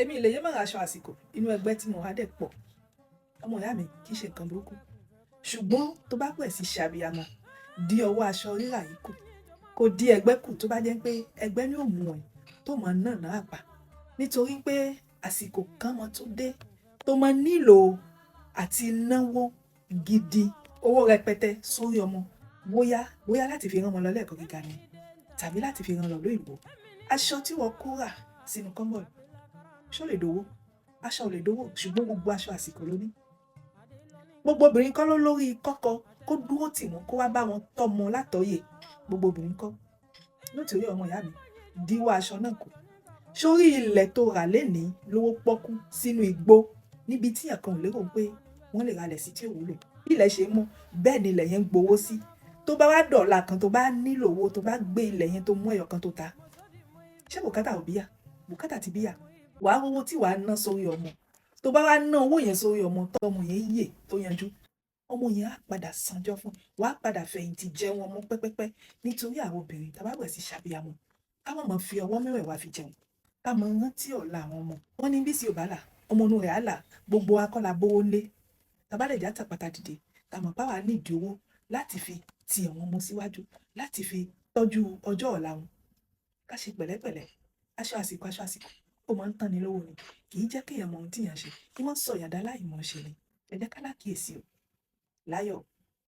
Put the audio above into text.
Èmi lè yé má ra aṣọ àsìkò, inú ẹgbẹ́ tí mo wá dẹ̀ pọ̀. Ọmọ ìyá mi, kì í ṣe nǹkan burúkú, ṣùgbọ́n tó bá pẹ̀ sí ṣàbíamọ, dí ọwọ́ aṣọ rírà yìí kù, kó dí ẹgbẹ́ kù. Tó bá jẹ́ pé ẹgbẹ́ ní òmù ẹ̀ tó mọ̀ náà náà pa, nítorí pé àsìkò kan mọ́ tó dé tó máa nílò àti náwó gidi, owó rẹpẹtẹ sórí ọmọ, bóyá bóyá láti fi rán ọmọ lọ lẹ́ẹ̀kọ́ gíga ni tàbí láti fi rán lọ lóyìnbó. Aṣọ tí wọ́n kó rà sínú kọ́ńbọ̀dù, ṣó lè dówó? Aṣọ ò lè dówó, ṣùgbọ́n gbogbo aṣọ àsìkò ló ní. Gbogbo obìnrin kọ́ ló lórí kọ́kọ́ kó dúró tì wọ́n, kó wá bá wọn tọ́mọ látọ̀yè. Gbogbo obìnrin kọ́. Nítorí, ọmọ ìyá mi, díwọ́ aṣọ náà kù. Sórí ilẹ̀ tó rà lénìí lówó pọ́kú sínú igbó, níbi tí ẹ̀kan ò lérò pé wọ́n lè ralẹ̀ sí tí ò wúlò, bí ilẹ̀ ṣe mú bẹ́ẹ̀ ni ilẹ̀ yẹn ń gbowó sí. Tó bá wá dọ̀la kan tó bá nílò owó, tó bá gbé ilẹ̀ yẹn, tó mú ẹyọ kan tó ta, ṣé bùkátà ò bíyà? Bùkátà ti bíyà. Wàá rówó tí wàá ná sórí ọmọ. Tó bá wá ná owó yẹn sórí ọmọ, tọmọ yẹn yè, tó yanjú, ọmọ yẹn á padà sanjọ́ fún, wàá padà fẹ̀yìntì jẹun ọmọ pẹ́pẹ́pẹ́. Nítorí àwọn obìnrin, tá bá bẹ̀rẹ̀ sí ṣàbíamọ, ká má máa fi ọwọ́ mẹ́wẹ̀ẹ̀wá fi jẹun, ká máa rántí ọ̀la àwọn ọmọ. Wọ́n ní bí sí ò bá là, ọmọ inú rẹ̀ á là. Gbogbo wa kọ́ la bówó ńlé. Tá bá lè já tàpátá dìde, tá mọ̀ páwa nídìí owó láti fi ti àwọn ọmọ síwájú, láti fi tọ́jú ọjọ́ ọ̀la wọn, ká ṣe pẹ̀lẹ́pẹ̀lẹ́. Aṣọ àsìkò, aṣọ àsìkò, ó máa ń tán ni lówó ni, kì í jẹ́ kéèyàn mọ ohun tíyàn ṣe, kí wọ́n sọ ìyàdá láì mọ̀ ṣe ni. Ẹ jẹ́ ká lákìyèsí o. Láyọ̀.